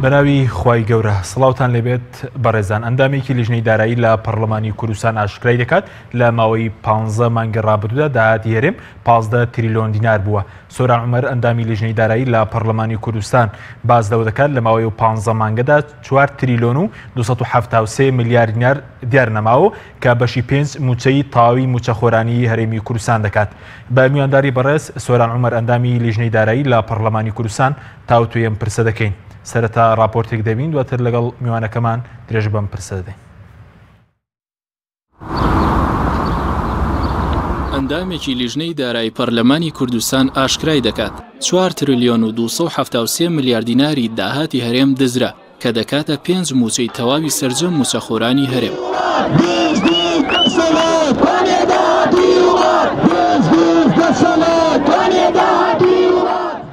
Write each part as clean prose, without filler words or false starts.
بەناوی خوای گەورە سڵاوتان لێبێت بەڕێزان ئەندامێکی لیژنەی دارایی لە پەرلەمانی کوردستان ئاشکرای دەکات لە ماوەی 15 مانگی ڕابردوودا داهاتی هەرێم 15 تریلۆن دینار بووە سۆران عومەر ئەندامی لیژنەی دارایی لە پەرلەمانی کوردستان باس لەوە دەکات لە ماوەی ئەو 15 مانگەدا 4 تریلۆن و 273 ملیار دینار دیار نەماوە کە بەشی پێنج مووچەی تەواوی مووچەخۆرانی هەرێمی کوردستان دەکات. بە میوانداری بەڕێز سۆران عومەر ئەندامی لیژنەی دارایی لە پەڕلەمانی کوردستان تاوتوێی ئەم پرسە دەکەین. سەرەتا ڕاپۆرتێک دەبین دواتر لەگەڵ میوانەکەمان درێژە بەم پرسە دەدەین. ئەندامێکی لیژنەی دارایی پەرلەمانی کوردستان ئاشکرای دەکات، چوار ترلیۆن و 273 ملیار دیناری داهاتی هەرێم دزرا. کە دەکاتە پێنج مووچەی تەواوی سەرجەم مووچەخۆرانی هەرێم.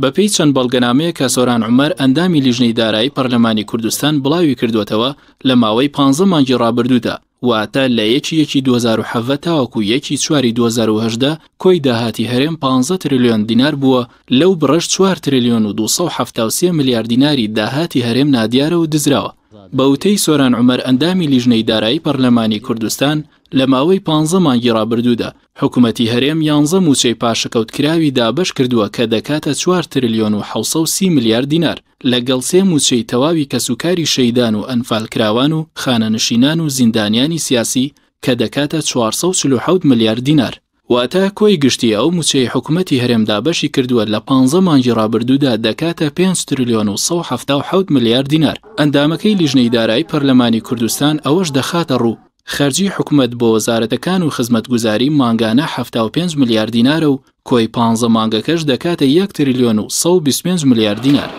بەپێی چەند بەڵگەنامەیەک کە سۆران عومەر ئەندامی لیژنەی دارایی پەرلەمانی کوردستان بڵاوی کردووەتەوە، لە ماوەی پانزە مانگی ڕابردوودا، واتە لە یەکی یەکی 2017 تاوەکو یەکی چواری 2018 کۆی داهاتی هەرێم 15 ترلیۆن دینار بووە، لەو بڕەش چوار ترلیۆن و 273 ملیار دیناری داهاتی هەرێم نادیارە و دزراوە. بە وتەی سۆران عومەر ئەندامی لیژنەی دارایی پەرلەمانی کوردستان، لە ماوەی پانزە مانگی ڕابردوودا حکومەتی هەرێم یانزە مووچەی پاشەکەوتکراوی دابەش کردووە کە دەکاتە چوار ترلیۆن و 730 ملیار دینار. لەگەڵ سێ مووچەی تەواوی کەسوکاری شەیدان و ئەنفالکراوان و خانەنشینان و زیندانیانی سیاسی کە دەکاتە 447 ملیار دینار. واتە کۆی گشتی ئەو مووچەی حکومەتی هەرێم دابەشی کردووە لە پانزە مانگی ڕابردوودا دەکاتە پێنج ترلیۆن و 177 ملیار دینار. ئەندامەکەی لیژنەی دارایی پەرلەمانی کوردستان ئەوەش دەخاتە ڕوو، خەرجی حکومەت بۆ وەزارەتەکان و خزمەتگوزاری مانگانە 75 ملیار دینارە و کۆی پانزە مانگەکەش دەکاتە یەک تریلیۆن و 125 ملیار دینار.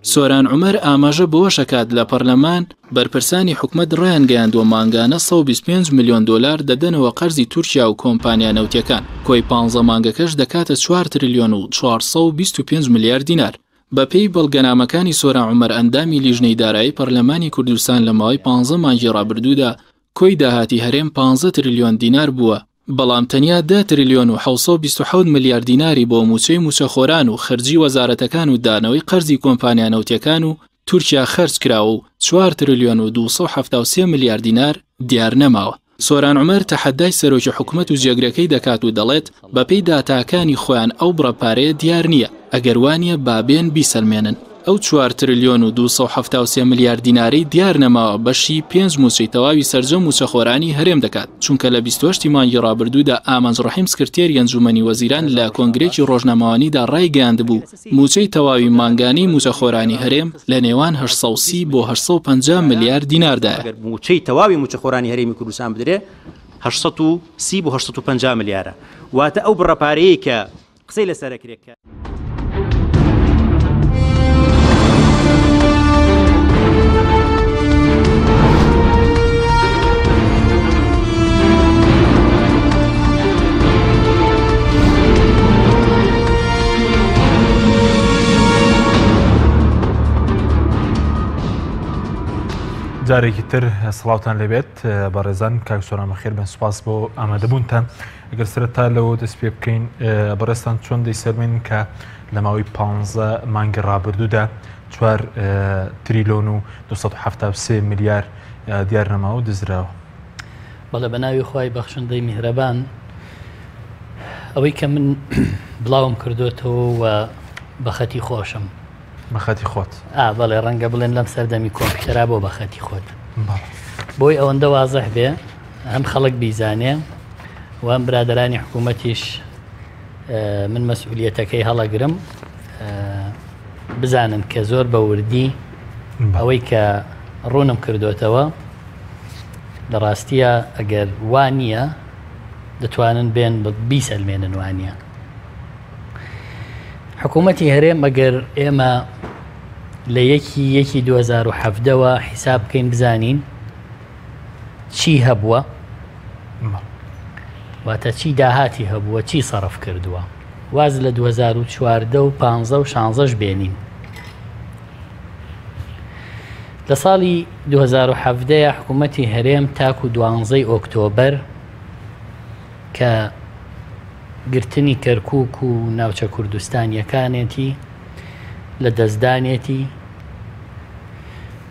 سۆران عومەر ئاماژە بەوەشەکات لە پەرلەمان بەرپرسانی حکومەت ڕایانگەیاندووە مانگانە 125 ملیۆن دۆلار دەدەنەوە قەرزی تورکیا و کۆمپانیا نەوتیەکان، کۆی پانزە مانگەکەش دەکاتە چوار تریلیۆن و 425 ملیار دینار. بەپێی بەڵگەنامەکانی سۆران عومەر ئەندامی لیژنەی دارایی پەرلەمانی کوردستان لە ماوەی پانزە مانگی ڕابردوودا کۆی داهاتی هەرێم پانزە ترلیۆن دینار بووە، بەڵام تەنیا دە ترلیۆن و 727 ملیار دیناری بۆ مووچەی مووچەخۆران و خەرجی وەزارەتەکان و دانەوەی قەرزی کۆمپانیا نەوتیەکان و تورکیا خەرج کراوە و چوار ترلیۆن و 273 ملیار دینار دیار نەماوە. سۆران عومەر تەحەدای سەرۆکی حکومەت و جێگرەکەی دەکات و دەڵێت، بەپێی داتاکانی خۆیان ئەو بڕە پارەیە دیار نییە، ئەگەر وانییە با بێن بیسەلمێنن. ئەو چوار ترلیۆن و 273 ملیار دینارەی دیار نەماوە بەشی پێنج مووچەی تەواوی سەرجەم مووچەخۆرانی هەرێم دەکات، چونکە لە 28 ی مانگی ڕابردوودا ئامانج ڕەحیم سکرتێری ئەنجوومەنی وەزیران لە کۆنگرەیەکی ڕۆژنامەوانیدا ڕایگەیاندبوو، مووچەی تەواوی مانگانەی مووچەخۆرانی هەرێم لە نێوان 830 بۆ 850 ملیار دیناردایە. ئەگەر مووچەی تەواوی مووچەخۆرانی هەرێمی کوردستان بدرێ 830 بۆ 850 ملیارە، واتە ئەو بڕە پارەیەی کە قسەی لەسەر ئەکرێ کە. جارێکی تر سڵاوتان لێبێت بەڕێزان کاک سۆران بەخێر بن سوپاس بۆ ئامادەبوونتان ئەگەر سەرەتا لەوە دەست پێ بکەین بەڕێزتان چۆن دەیسەلمێنن کە لە ماوەی پانزە مانگی ڕابردوودا چوار تریلۆن و 273 ملیار دیار نەماوە و دزراوە؟ بەڵێ بە ناوی خوای بەخشندەی میهرەبان ئەوەی کە من بڵاوم کردوێتەوە و بەخەتی خۆشم بەخەتی خۆت ئا بەڵێ ڕەنگە بڵێن لەم سەردەمی کۆمپیوتەرا بۆ بەخەتی خۆت بۆی ئەوەندە وازح بێ هەم خەڵک بیزانێ و هەم برادەرانی حکوومەتیش من مەسئولیەتەکەی هەڵەگرم بزانن کە زۆر بە وردی ئەوەی کە ڕوونم کردوتەوە لە ڕاستیە ئەگەر وا نییە دەتوانن بێن بیسەلمێنن وانە حکوومەتی هەرێم ئەگەر ئێمە لە یەکی یەکی 2017ەوە حیساب بکەین بزانین چی هەبووە واتە چی داهاتی هەبووە چی سەرف کردووە واز لە 2014 و 15 و 16 بێنین لە ساڵی 2017 حکوومەتی هەرێم تاکو دوانزەی ئۆکتۆبەر کە گرتنی کەرکک و ناوچە کوردستانیەکانێتی لە دەستدانێتی،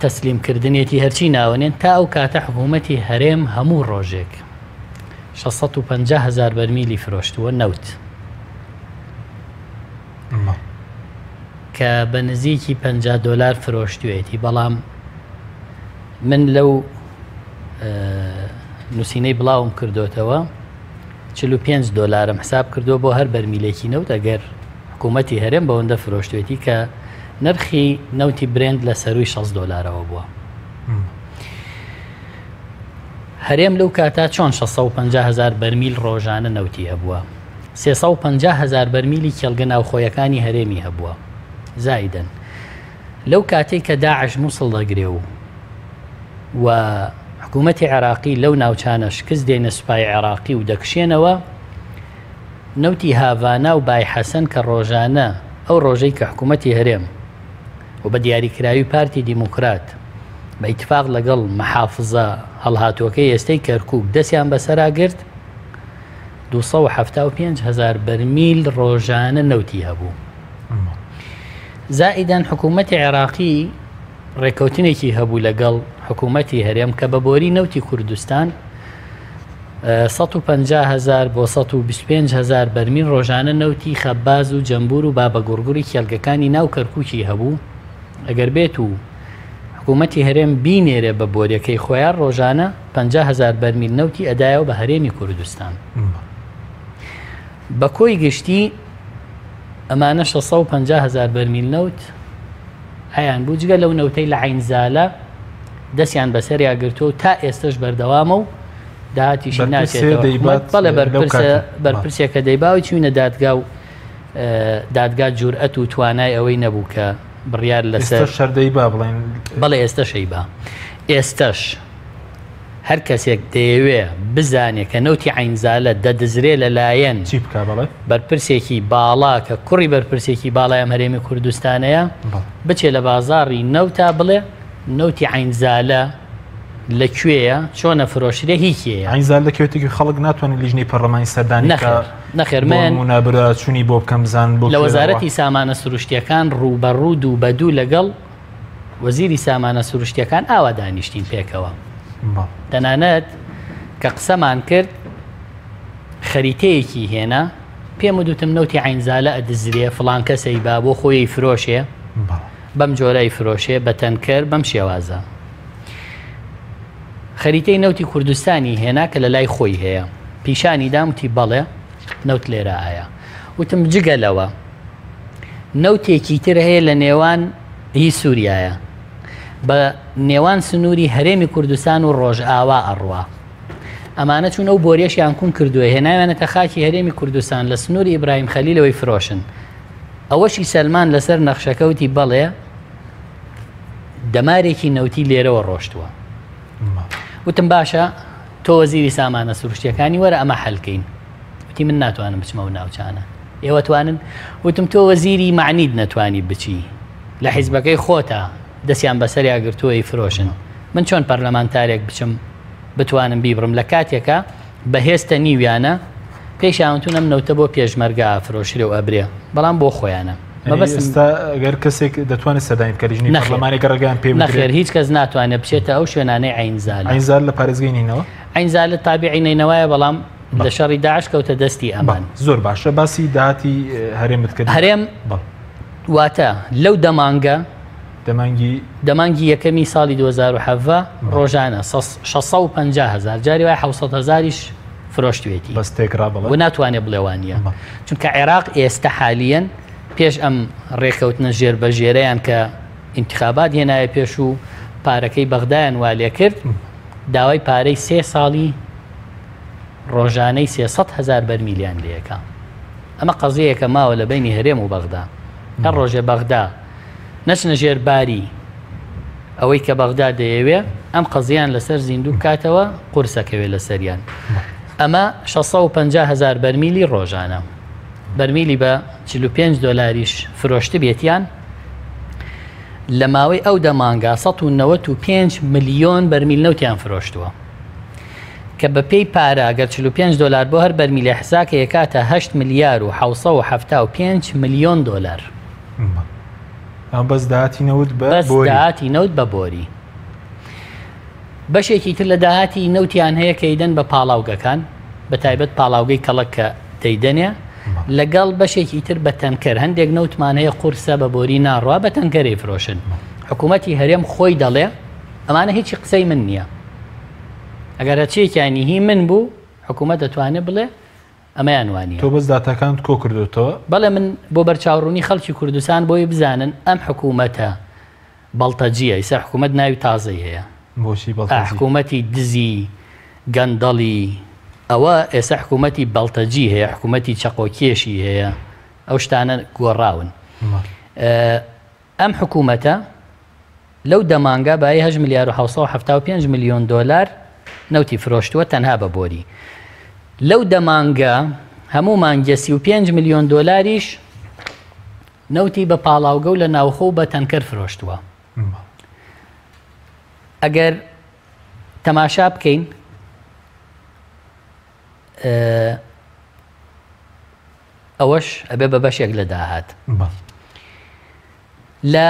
تەسلیم کردنێتی هەرچی ناوەنێن تا ئەو کاتە حکوومەتی هەرێم هەموو ڕۆژێک 650 هزار بەرمیلی فرۆشتووە نەوت کە بە نزیکی 50 دلار فرۆشتوێتی بەڵام من لەو نووسینەی بڵاوم کردوتەوە 45 دلارم حساب کردووە بۆ هەر بەرمیلێکی نەوت ئەگەر حکوومەتی هەرێم بەوەندە فرۆشتوێتی کە نرخی نەوتی برێند لە سەروی 60 دلارەوە بووە. هەرێم لەو کاتا چۆن 650 هزار بەرمیل ڕۆژانە نەوتی هەبووە 350 هزار بەرمیلی کێڵگە ناوخۆیەکانی هەرێمی هەبووە زایدن لەو کاتێک کە داعش مووسڵ دەگرێ و و حکوومەتی عێراقی لەو ناوچانە شکست دێنە سوپای عێراقی و دەکشێنەوە نەوتی هاڤانا و بای حەسەن کە ڕۆژانە ئەو ڕۆژەی کە حکوومەتی هەرێم و بە دیاریکراوی پارتی دیموکرات بە ئیتفاق لەگەڵ مەحافزە هەڵهاتووەکەی ئێستەی کەرکووک دەستیان بەسەرا گرت، 275 هەزار بەرمیل ڕۆژانە نەوتی هەبوو. زائیدەن حکوومەتی عێراقی ڕێککەوتنێکی هەبوو لەگەڵ حکوومەتی هەرێم کە بە بۆری نەوتی کوردستان 150 هەزار بۆ 125 هەزار بەرمیل ڕۆژانە نەوتی خەباز و جەمبور و بابەگوڕگوڕی کێڵگەکانی ناو کەرکووکی هەبوو ئەگەر بێت و حکوومەتی هەرێم بینێرێ بە بۆریەکەی خۆیان ڕۆژانە 50 هەزار بەرمیل نەوتی ئەدایەوە بە هەرێمی کوردستان. بە کۆی گشتی ئەمانە 650 هەزار بەرمیل نەوت هەیان بوو جگە لەو نەوتەی لە عەینزالە دەستیان بەسەریا گرتووە و تا ئێستەش بەردەوامە و داهاتیشی ناچێتەوە بەڵێ بەرپرسە بەرپرسێکە دەیبا و چوینە دادگا و دادگا جورئەت و توانای ئەوەی نەبوو کە بڕیار لەسەر شەردەی با بڵێن بەڵێ ئێستا شەیبا ئێستەش هەر کەسێک دەیەوێ بزانێ کە نەوتی عەینزالە دەدزرێ لە لایەن چی بکا بەڵێ؟ بەرپرسێکی باڵا کە کوڕی بەرپرسێکی باڵای ئەم هەرێمی کوردستانەیە بچێ لە بازاڕی نەوتا بڵێ نەوتی عەینزالە لە کوێیە چۆنە فرۆشرێ هی کێیە؟ عەینزالە لە کوێتێکی خەڵک ناتوانێت لیژنەی پەرلەمانی سەردانی بکا نەخێر نەخێر من بۆ نموونە چوونی بۆ بکەم بزانن بۆ لە وەزارەتی سامانە سروشتیەکان ڕووبەڕوو دوو بە دوو لەگەڵ وەزیری سامانە سروشتیەکان ئاوا دانیشتین پێکەوە تەنانەت کە قسەمان کرد خەریتەیەکی هێنا پێم دوتم نەوتی عینزالە ئەدزرێ فلان کەسەی با بۆ خۆی فرۆشێ بەم جۆرای فرۆشێ بە تەنکەر بەم شێوازە خەریتەی نەوتی کوردستانی هێنا کە لە لای خۆی هەیە پیشانی دامتی بەڵێ نەوت لێرە ئایا وتم جگە لەوە نەوتێکی تر هەیە لە نێوان هی سووریایە بە نێوان سنووری هەرێمی کوردستان و ڕۆژئاوا ئەڕوا ئەمانە چون ئەو بۆریەشیان کون کردووە هێناویانەتە خاکی هەرێمی کوردستان لە سنووری ئیبراهیم خەلیلەوەی فرۆشن ئەوەشی سەلمان لەسەر نەخشەکەوتی بەڵێ دەمارێکی نەوتی لێرەوە ڕۆشتووە وتم باشە تۆ وەزیری سامانە سروشتیەکانی وەرە ئەمە حەلکەین وتی من ناتوانم بچمە ئەو ناوچانە ئێوە توانن وتم تۆ وەزیری معنیت نەتوانی بچی لە حیزبەکەی خۆتە دەستیان بەسەریا گرتووە فرۆشن من چۆن پەرلەمانتارێک بچم بتوانم بیبڕم لە کاتێکە بەهێزتە نیویانە پێشیانتون ئەم نەوتە بۆ پێشمەرگە فرۆشرێ و ئەبرێ بەڵام بۆ خۆیانە مەبەستم گەر کەسێک دەتوانێت سەردانی بکات لیژنەی پەرلەمانی گەر ڕێگەیان پێ بدرێت نەخێر هیچ کەس ناتوانێت بچێتە ئەو شوێنانەی عەینزالە. عەینزالە لە پارێزگەی نەینەوا؟ عەینزالە تابعی نەینەوایە بەڵام لە شەڕی داعش کەوتە دەستی ئەمان. زۆر باشە باسی داهاتی هەرێمت کرد. هەرێم واتە لەو دە مانگە دە مانگی دە مانگی یەکەمی ساڵی 2017 ڕۆژانە 650 هەزار جاری وای 700 هەزاریش فرۆشتوێتی بەس تێکڕا بەڵێ و ناتوانێت بڵێ وانییە چونکە عێراق ئێستا حالیەن پێش ئەم ڕێکەوتنە ژێر بە ژێرەیان کە ئینتخابات هێنایە پێش و پارەکەی بەغدایان وا لێ کرد داوای پارەی سێ ساڵی ڕۆژانەی 300 هزار بەرمیلیان لەکە ئەمە قەزیەیەکە ماوە لە بینی هەرێم و بەغدا هەر ڕۆژێ بەغدا نەچنە ژێر باری ئەوەی کە بەغدا دەیەوێ ئەم قەزیان لەسەر زیندوو بکاتەوە قورسەکەوێ لەسەریان ئەمە 650 هزار بەرمیلی ڕۆژانە بەرمیلی بە 45 دۆلاریش فرۆشتبێتیان لە ماوەی ئەو دە مانگا 195 ملیۆن بەرمیل نەوتیان فرۆشتووە کە بە پێی پارە گەر 45 دلار بۆ هەر بەرمیلە حساکە یەکاتە 8 ملیار و 775 ملیۆن دلار. ئەمە بەس داهاتی نەوت بە بەس بۆری. داهاتی نەوت بە بۆری. بەشێکی تر لە داهاتی نەوتیان هەیە کە ئەیدەن بە پاڵاوگەکان، بە تایبەت پاڵاوگەی کەڵەک کە دەیدەنێ، لەگەڵ بەشێکی تر بە تەنکەر. هەندێک نەوتمان هەیە قورسە بە بۆری ناڕوا، بە تەنکەر ئەیفرۆشن. حکوومەتی هەرێم خۆی دەڵێ ئەمانە هیچی قسەی من نییە. ئەگەر هەرچییەکیانی هی من بوو، حکوومەت دەتوانێ بڵێ ئەمەیان وانیە. تۆ بەس داتاکانت کۆ کردۆتەوە؟ بەڵێ من بۆ بەرچاوڕوونی خەڵکی کوردستان بۆی بزانن ئەم حکوومەتە بەڵتەجیە، ئیستا حکوومەت ناوی تازەی هەیە. بۆچی بەڵتەجی؟ حکوومەتی دزی، گەندەڵی، ئەوە ئێستا حکوومەتی بەڵتەجی هەیە، حکوومەتی چەقۆکێشی هەیە، ئەو شتانە گۆڕاون. ئەم حکوومەتە لەو دە مانگە بایی هەشت ملیار و 775 ملیۆن دۆلار نەوتی فرۆشتووە تەنها بە بۆری. لەو دە مانگە هەموو مانگێ 35 ملیۆن دۆلاریش نەوتی بە پاڵاوگە و لە ناوخۆ و بە تەنکەر فرۆشتووە. ئەگەر تەماشا بکەین ئەوەش ئەبێ بە بەشێک لە داهات. لە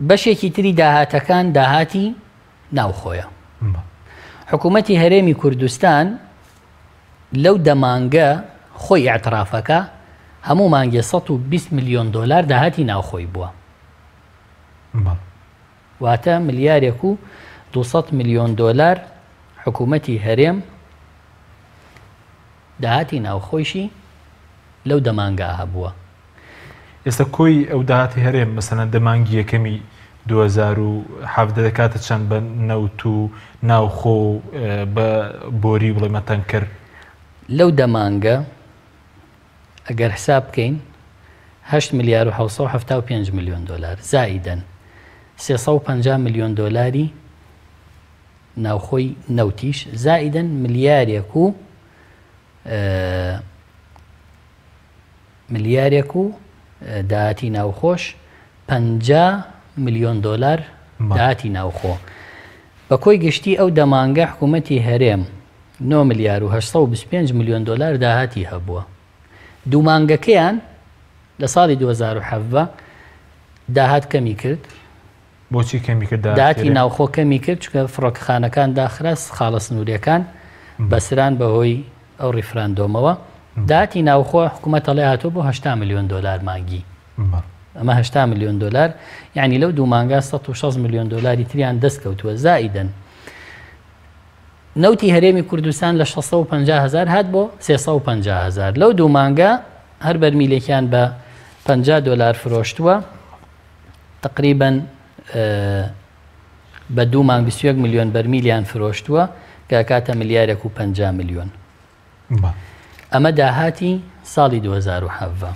بەشێکی تری داهاتەکان داهاتی ناوخۆیە. حکوومەتی هەرێمی کوردستان لەو دە مانگە خۆی ئیعترافەکە هەموو مانگێ 120 ملیۆن دۆلار داهاتی ناوخۆی بووە. واتە ملیارێک و 200 ملیۆن دۆلار حکوومەتی هەرێم داهاتی ناوخۆیشی لەو دە مانگا هەبووە. ئێستا کۆی ئەو داهاتی هەرێم مەسەلەن دە مانگی یەکەمی 2017 دەکاتە چەند بە نەوت و ناوخۆ و بە بۆری بڵێ مەتەنکەر؟ لەو دە مانگە ئەگەر حساب بکەین هەشت ملیار و 775 ملیۆن دۆلار زائیدەن 350 ملیۆن دۆلاری ناوخۆی نەوتیش زائیدەن ملیارێک و ملیارێک و داهاتی ناوخۆش 50 ملیۆن دۆلار داهاتی ناوخۆ. بە کۆی گشتی ئەو دە مانگە حکوومەتی هەرێم 9 ملیار و 825 ملیۆن دۆلار داهاتی هەبووە. دوو مانگەکەیان لە ساڵی 2017 داهات کەمی کرد. بۆچی کەمی کرد داهاتی داهاتی ناوخۆ کەمی کرد چونکە فڕۆکەخانەکان داخرا خاڵە سنووریەکان بەسران بەهۆی ئەو ڕیفراندۆمەوە داهاتی ناوخۆ حکوومەت ئەڵێ هاتووە بۆ 80 ملیۆن دۆلار مانگی ئەمە 80 ملیۆن دۆلار یعنی لەو دوو مانگا 160 ملیۆن دۆلاری تریان دەست کەوتووە زائیدەن نەوتی هەرێمی کوردستان لە 650 هزار هات بۆ 350 هزار لەو دوو مانگە هەر بەرمیلێکیان بە 50 دۆلار فرۆشتووە تەقریبەن بە دوو مانگ 21 ملیۆن بەرمیلیان فرۆشتووە کە ئەکاتە ملیارێک و 50 ملیۆن. ئەمە داهاتی ساڵی 2017.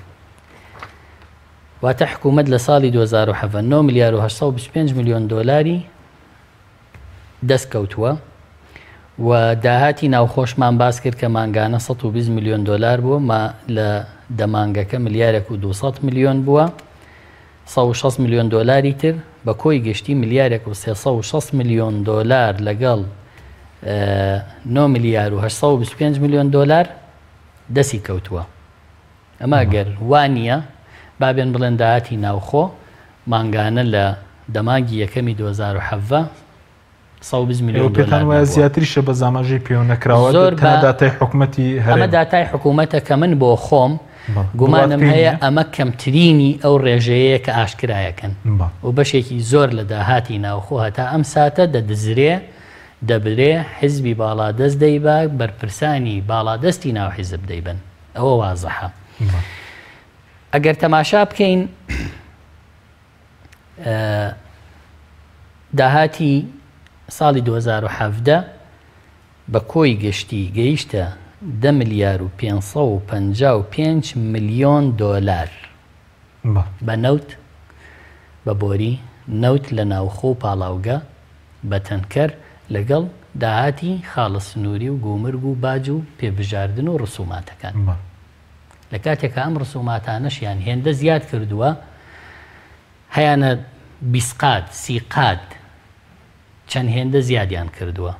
واتە حکوومەت لە ساڵی 2017 9 ملیار و 825 ملیۆن دۆلاری دەست کەوتووە و داهاتی ناوخۆشمان باس کرد کە مانگانە 120 ملیۆن دۆلار بووە ما لە دە مانگەکە ملیارێک و 200 ملیۆن بووە 160 ملیۆن دۆلاری تر بە کۆی گشتی ملیارێک و 360 ملیۆن دۆلار لەگەڵ 9 ملیار و 825 ملیۆن دۆلار دەستی کەوتووە. ئەمە گەر وا نییە با بێن بڵێن داهاتی ناوخۆ مانگانە لە دە مانگی یەکەمی 2017 120 ملیۆن ئێوە پێتان دۆلار وایە نەبووە. زیاتریشە بەس ئاماژەی پێوە نەکراوە زۆر تا بە داتای حکومەتی ئەمە هەرێم. داتای حکومەتە کە من بۆ خۆم بەڵێ. بڕوات گومانم پێی هەیە نییە؟ ئەمە کەمترینی ئەو ڕێژەیەیە کە ئاشکرایەکەن بەڵێ. و بەشێکی زۆر لە داهاتی ناوخۆ هەتا ئەم ساتە دەدزرێ دەبرێ حیزبی باڵادەست دەیبا بەرپرسانی باڵادەستی ناو حیزب دەیبەن. ئەوە وازحە. ئەگەر تەماشا بکەین داهاتی ساڵی 2017 بە کۆی گشتی گەیشتە 10 ملیار و 555 ملیۆن دۆلار بە نەوت بە بۆری نەوت لە ناوخۆ و پاڵاوگە بە تەنکەر لەگەڵ داهاتی خاڵە سنووری و گومرگ و باج و پێبژاردن و ڕسوماتەکان. لە کاتێکا ئەم ڕسوماتانەشیان هێندە زیاد کردووە هەیانە 20 قات 30 قات چەند هێندە زیادیان کردووە.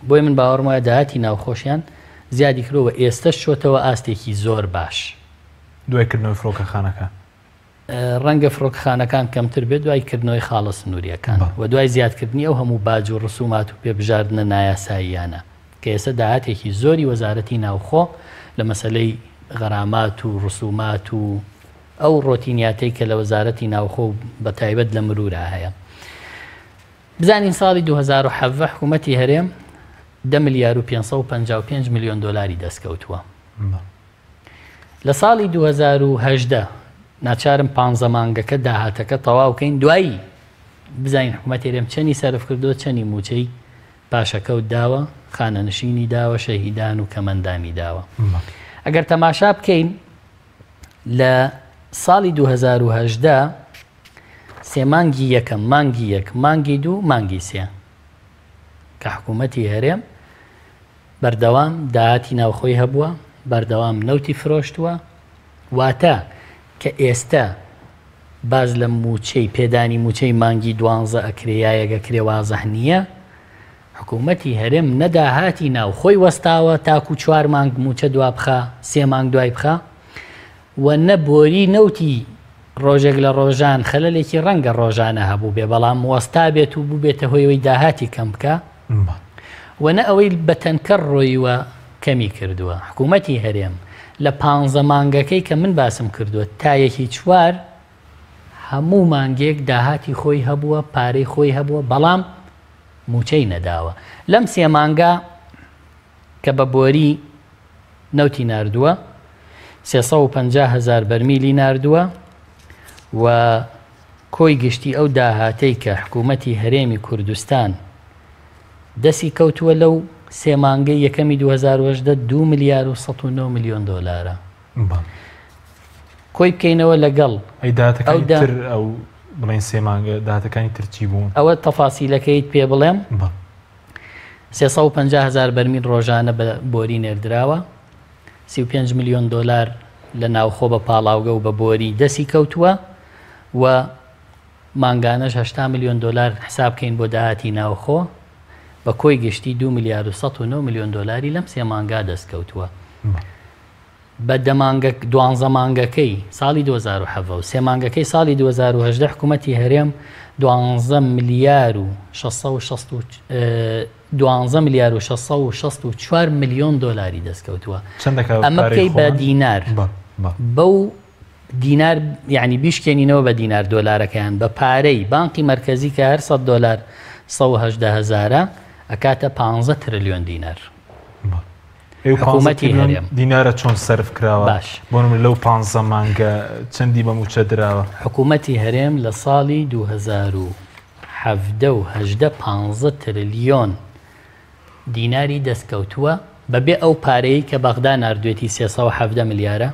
بۆیە من باوەڕم وایە داهاتی ناوخۆشیان زیادی کردووە و ئێستەش چۆتەوە ئاستێکی زۆر باش. دوای کردنەوەی فڕۆکەخانەکان. ڕەنگە فڕۆکەخانەکان کەمتر بێت دوای کردنەوەی خاڵە سنوورییەکان و دوای زیادکردنی ئەو هەموو باج و ڕسومات و پێبژاردنە نایاساییانە کە ئێستا داهاتێکی زۆری وەزارەتی ناوخۆ لە مەسەلەی غەرامات و ڕسومات و ئەو ڕۆتینیاتەی کە لە وەزارەتی ناوخۆ و بە تایبەت لە مرورا هەیە. بزانین ساڵی 2017 حکوومەتی هەرێم 10 ملیار و 555 ملیۆن دۆلاری دەستکەوتووە. لە ساڵی 2018 ناچارم پانزە مانگەکە داهاتەکە تەواو کەین دوایی بزانین حکوومەتی هەرێم چەنی سەرف کردووە چەنی مووچەی پاشەکەوت داوە خانەنشینی داوە شەهیدان و کەمەندامی داوە ئەگەر تەماشا بکەین لە ساڵی 2018 سێ مانگی یەکەم مانگی یەک مانگی دوو مانگی سێ کە حکوومەتی هەرێم بەردەوام داهاتی ناوخۆی هەبووە، بەردەوام نەوتی فرۆشتووە، واتە کە ئێستە باس لە مووچەی پێدانی مووچەی مانگی دوانزە ئەکرێ یا یەک ئەکرێ وازح نییە، حکوومەتی هەرێم نە داهاتی ناوخۆی وەستاوە تاکوو چوار مانگ مووچە دوابخا، سێ مانگ دوای بخا و نە بۆری نەوتی ڕۆژێک لە ڕۆژان خەلەلێکی ڕەنگە ڕۆژانە هەبووبێ بەڵام وەستابێت و بووبێتە هۆی ئەوەی داهاتی کەم بکا. و نە ئەوەی بە تەنکەر ڕۆیوە کەمی کردووە. حکوومەتی هەرێم لە پانزە مانگەکەی کە من باسم کردووە تا یەکی چوار هەموو مانگێک داهاتی خۆی هەبووە، پارەی خۆی هەبووە، بەڵام مووچەی نەداوە. لەم سێ مانگە کە بە بۆری نەوتی ناردووە، 350 هەزار بەرمیلی ناردووە و کۆی گشتی ئەو داهاتەی کە حکوومەتی هەرێمی کوردستان دەستی کەوتووە لەو سێ مانگەی یەکەمی 2018 2 ملیار و 109 ملیۆن دۆلارە. کۆی بکەینەوە لەگەڵ ئەی داهاتەکانی تر ئەو بڵێن سێ مانگە داهاتەکانی تر چی بوون؟ ئەوە تەفاسیلەکەیت پێ بڵێم. 350 هەزار بەرمیل ڕۆژانە بە بۆری نێردراوە. 35 ملیۆن دۆلار لە ناوخۆ بە پاڵاوگە و بە بۆری دەستی کەوتووە و مانگانەش 80 ملیۆن دۆلار حساب کەین بۆ داهاتی ناوخۆ بە کۆی گشتی 2 ملیار و 109 ملیۆن دۆلاری لەم سێ مانگا دەست کەوتووە. بە دە مانگە دوانزە مانگەکەی ساڵی 2017 و سێ مانگەکەی ساڵی 2018 حکوومەتی هەرێم دوانزە ملیار و 660 دوانزە ملیار و 664 ملیۆن دۆلاری دەستکەوتووە. چەند دەکات ئەمە پارەی بکەی بە خۆمان؟ دینار بە بە بەو دینار یعنی بیشکێنینەوە بە دینار دۆلارەکەیان بە پارەی بانقی مەرکەزی کە هەر 100 دۆلار 118 هەزارە ئەکاتە 15 ترلیۆن دینار. بە. ئەی و 15 حکوومەتی ترلیۆن هەرێم. دینارە چۆن سەرف کراوە؟ باش. بۆ نمونە لەو 15 مانگە چەندی بە مووچە دراوە؟ حکوومەتی هەرێم لە ساڵی 2017 و 18 15 ترلیۆن دیناری دەستکەوتووە بەبێ ئەو پارەیەی کە بەغدا ناردوێتی 317 ملیارە،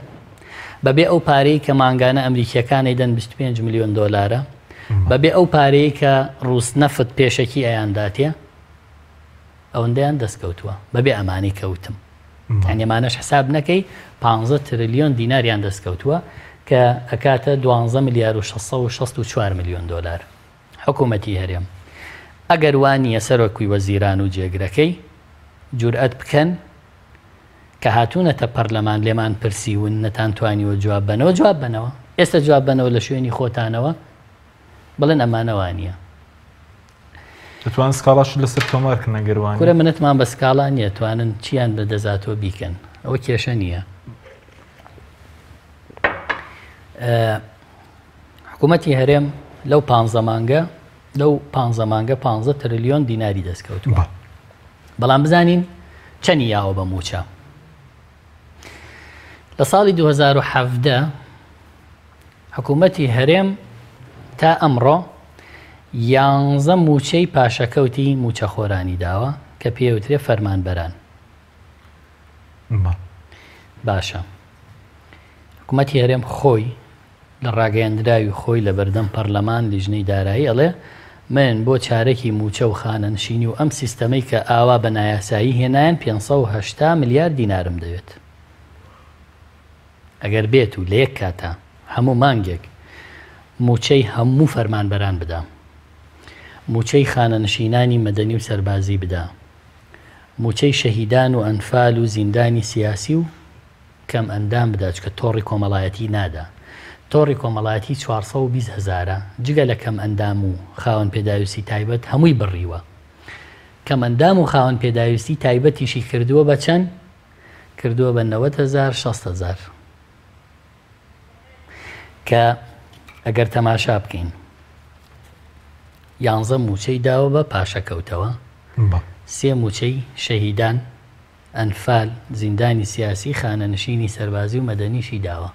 بەبێ ئەو پارەیەی کە مانگانە ئەمریکییەکان ئەیدەن 25 ملیۆن دۆلارە، بەبێ ئەو پارەیەی کە ڕووسنەفت پێشەکی ئەیانداتێ، ئەوەندەیان دەستکەوتووە بەبێ ئەمانەی کە وتم. یانی ئەمانەش حساب نەکەی 15 ترلیۆن دیناریان دەستکەوتووە کە ئەکاتە 12 ملیار و 664 ملیۆن دۆلار. حکوومەتی هەرێم ئەگەر وا نییە سەرۆکی وەزیران و جێگرەکەی جورئەت بکەن کە هاتوونەتە پەرلەمان لێمان پرسیون نەتانتوانیوە جواب بەنەوە جواب بەنەوە ئێستا جواب بەنەوە لە شوێنی خۆتانەوە بڵێن ئەمانە وا نییە. دەتوان سکاڵاش لەسەر تۆمار کەن ئەگەر وا نییە. کورە منەتمان بە سکاڵا نییە توانن چیان بە دەزاتەوە بیکەن ئەوە کێشە نییە. حکوومەتی هەرێم لەو پانزە مانگە لەو پانزە مانگە پانزە ترلیۆن دیناری دەستکەوتووە بەڵام بزانین چەنی یاوە بە مووچە لە ساڵی 2017 حکوومەتی هەرێم تا ئەمڕۆ یانزە مووچەی پاشەکەوتی مووچەخۆرانی داوە کە پێوترێ فەرمانبەران باشە حکوومەتی هەرێم خۆی لە ڕاگەیەندراوی خۆی لە بەردەم پەرلەمان لیژنەی دارایی ئەڵێ من بۆ چارەکی مووچە و خانەنشینی و ئەم سیستەمەی کە ئاوا بە نایاسایی هێنایان 580 ملیار دینارم دەوێت. ئەگەر بێت و لە یەک کاتا هەموو مانگێک مووچەی هەموو فەرمانبەران بدا، مووچەی خانەنشینانی مەدەنی و سەربازی بدا، مووچەی شەهیدان و ئەنفال و زیندانی سیاسی و کەم ئەندام بدا چونکە تۆڕی کۆمەڵایەتی نادا. تۆڕی کۆمەڵایەتی 420 هەزارە، جگە لە کەمئەندام و خاوەن پێداویستی تایبەت هەمووی بڕیوە. کەمئەندام و خاوەن پێداویستی تایبەتیشی کردووە بە چەند؟ کردووە بە 90 هەزار، 60 هەزار. کە ئەگەر تەماشا بکەین یانزە مووچەی داوە بە پاشەکەوتەوە، سێ مووچەی شەهیدان، ئەنفال، زیندانی سیاسی، خانەنشینی سەربازی و مەدەنیشی داوە.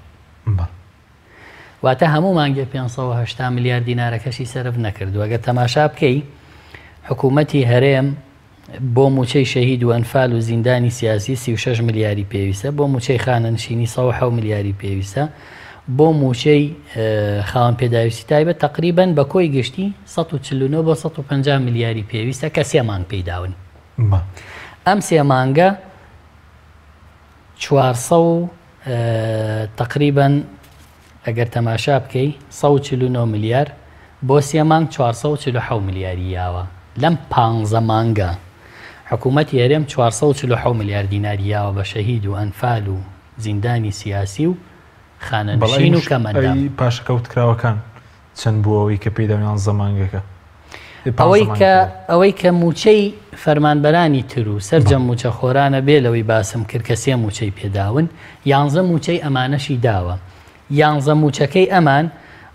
واتە هەموو مانگێ 580 ملیار دینارەکەشی سەرف نەکردووە. گەر تەماشا بکەی حکوومەتی هەرێم بۆ مووچەی شەهید و ئەنفال و زیندانی سیاسی 36 ملیاری پێویستە، بۆ مووچەی خانەنشینی 107 ملیاری پێویستە، بۆ مووچەی خاوەن پێداویستی تایبەت تەقریبەن بە کۆی گشتی 149 بۆ 150 ملیاری پێویستە کە سێ مانگ پێی داون. ئەم سێ مانگە 400 و تەقریبەن ئەگەر تەماشا بکەی 149 ملیار بۆ سێ مانگ 447 ملیاری یاوە لەم پانزە مانگە حکوومەتی هەرێم 447 ملیار دیناری یاوە بە شەهید و ئەنفال و زیندانی سیاسی و خانەنشین و کەمئەندام. پاشەکەوتکراوەکان چەند بووە ئەوەی کە پێی داون یانزە مانگەکە؟ ئەوەی کە ئەوەی کە مووچەی فەرمانبەرانی تر و سەرجەم مووچەخۆرانە بێ لەوەی باسم کرد کە سێ مووچەی پێداون یانزە مووچەی ئەمانەشی داوە یانزە مووچەکەی ئەمان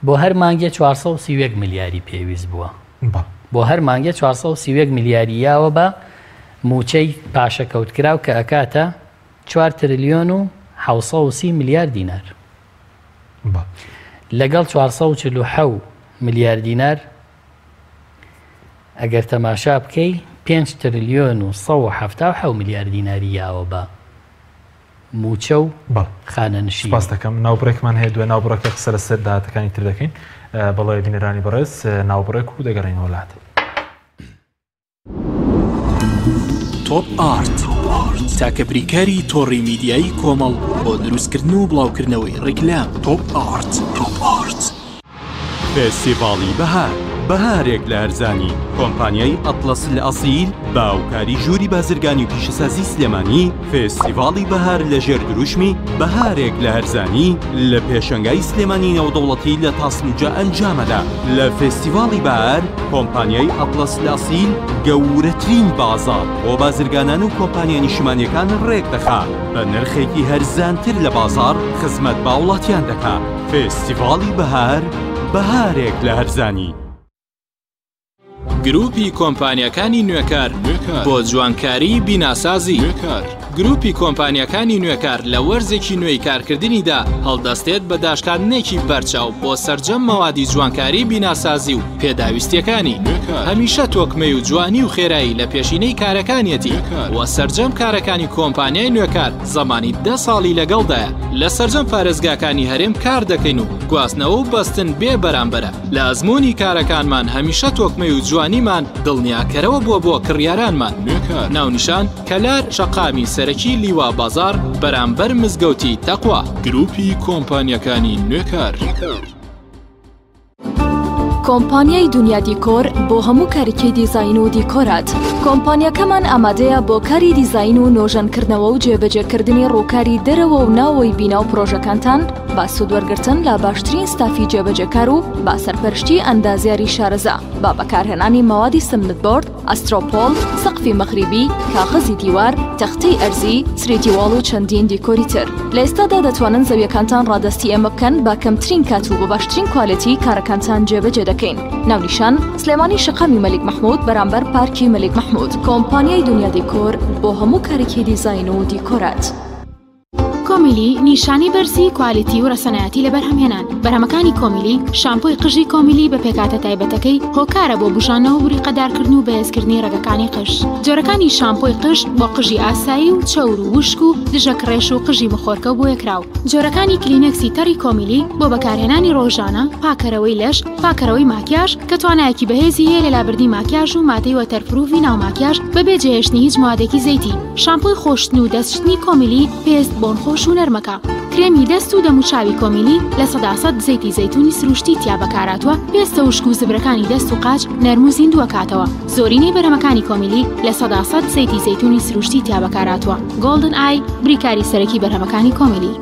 بۆ هەر مانگێ 431 ملیاری پێویست بووە بۆ هەر مانگێ 431 ملیاری یاوە بە مووچەی پاشەکەوتکراو کە ئەکاتە 4 ترلیۆن و 730 ملیار دینار. لەگەڵ 447 ملیار دینار ئەگەر تەماشا بکەی 5 ترلیۆن و 177 ملیار دیناری یاوە بە مووچە و خانەنشینی. سپاست دەکەم. ناوبڕێکمان هەیە دوای ناوبڕەکە قسە لەسەر داهاتەکانی تر دەکەین. بەڵێ بینەرانی بەڕێز ناوبڕێک و دەگەڕێینەوە لات. تۆپ ئارت تاکە بریکاری تۆڕی میدیایی کۆمەڵ بۆ دروستکردن و بڵاوکردنەوەی ڕیکلام. تۆپ ئارت. تۆپ ئارت. فێستیڤاڵی بەهار، بەهارێک لە هەرزانی، کۆمپانیای ئەتڵەس الئەسیل بە هاوکاری ژووری بازرگانی و پیشەسازی سلێمانی فێستیڤاڵی بەهار لە ژێر دروشمی بەهارێک لە هەرزانی لە پێشەنگای سلێمانی نێودەوڵەتی لە تاسلوجە ئەنجامەدا. لە فێستیڤاڵی بەهار کۆمپانیای ئەتڵەس الئەسیل گەورەترین بازاڕ بۆ بازرگانان و کۆمپانیا نیشتمانیەکان ڕێکدەخا بە نرخێکی هەرزانتر لە بازاڕ خزمەت بە هاوڵاتیان دەکا. فێستیڤاڵی بەهار، بەهارێک لە هەرزانی. گروپی کۆمپانیاکانی نوێکار بۆ جوانکاری بیناسازی. گروپی کۆمپانیاکانی نوێکار لە وەرزێکی نوێی کارکردنیدا هەڵدەستێت بە داشکاندنێکی بەرچاو بۆ سەرجەم مەوادی جوانکاری بیناسازی و پێداویستیەکانی. هەمیشە تۆکمەی و جوانی و خێرایی لە پێشینەی کارەکانیەتی و سەرجەم کارەکانی کۆمپانیای نوێکار زەمانی دە ساڵی لەگەڵدایە. لە سەرجەم پارێزگاکانی هەرێم کار دەکەین و گواستنەوە و بەستن بێ بەرامبەرە. لە ئەزموونی کارەکانمان هەمیشە تۆکمەی و جوانیمان دڵنیاکەرەوە بووە بۆ کڕیارانمان. ناونیشان، کەلار شەقامی سەرەکی لیوا بازاڕ بەرامبەر مزگەوتی تەقوا. گروپی کۆمپانیاکانی نوێکار. کۆمپانیای دونیا دیکۆر بۆ هەموو کارێکی دیزاین و دیکۆرات. کۆمپانیاکەمان ئامادەیە بۆ کاری دیزاین و نۆژەنکردنەوە و جێبەجێکردنی ڕووکاری دەرەوە و ناوەوەی بینا و پرۆژەکانتان بە سوودوەرگرتن لە باشترین ستافی جێبەجێکار و بە سەرپەرشتی ئەندازیاری شارەزا بە بەکارهێنانی مەوادی سمنت بۆرد، ئەسترۆپۆڵ، سەقفی مەغریبی، کاغەزی دیوار، تەختەی ئەرزی، 3D wall و چەندین دیکۆری تر. لە ئێستادا دەتوانن زەویەکانتان ڕادەستی ئێمە بکەن بە کەمترین کات و بە باشترین کوالێتی کارەکانتان جێبەجێ دەکەین. ناونیشان، سلێمانی شەقامی مەلیک مەحمود بەرامبەر پارکی مەلیک مەحمود. کۆمپانیای دونیا دیکۆر بۆ هەموو کارێکی دیزاین و دیکۆرات. کۆمیلی نیشانەی بەرزی کوالیتی و ڕەسەنایەتی لە بەرهەمهێنان بەرهەمەکانی کۆمیلی شامپۆی قژی کۆمیلی بە پێکهاتە تایبەتەکەی هۆکارە بۆ بوژانەوە و بریقەدارکردن و بەهێزکردنی ڕەگەکانی قژ جۆرەکانی شامپۆی قژ بۆ قژی ئاسایی و چەور و وشک و دژە کڕێش و قژی مخۆرکە و بۆیەکراو جۆرەکانی کلینێکسی تەڕی کۆمیلی بۆ بەکارهێنانی ڕۆژانە پاکەرەوەی لەش پاکەرەوەی ماکیاژ کە توانایەکی بەهێزی هەیە لە لابردنی ماکیاژ و مادەی waterproof ی ناو ماکیاژ بەبێ جێهێشتنی هیچ موادێکی زەیتی. شامپۆی خۆشتن و دەست شتنی کۆمیلی پێست بۆنخۆش و نەرمەکە. کرێمی دەست و دەموچاوی کۆمیلی 100% زەیتی زەیتونی سروشتی تیا بەکارهاتووە پێستە وشک و زبرەکانی دەست و قاچ نەرم و زیندووەکاتەوە. زۆرینەی بەرهەمەکانی کۆمیلی 100% زەیتی زەیتونی سروشتی تیا بەکارهاتووە. گۆڵدن ئای بریکاری سەرەکی بەرهەمەکانی کۆمیلی.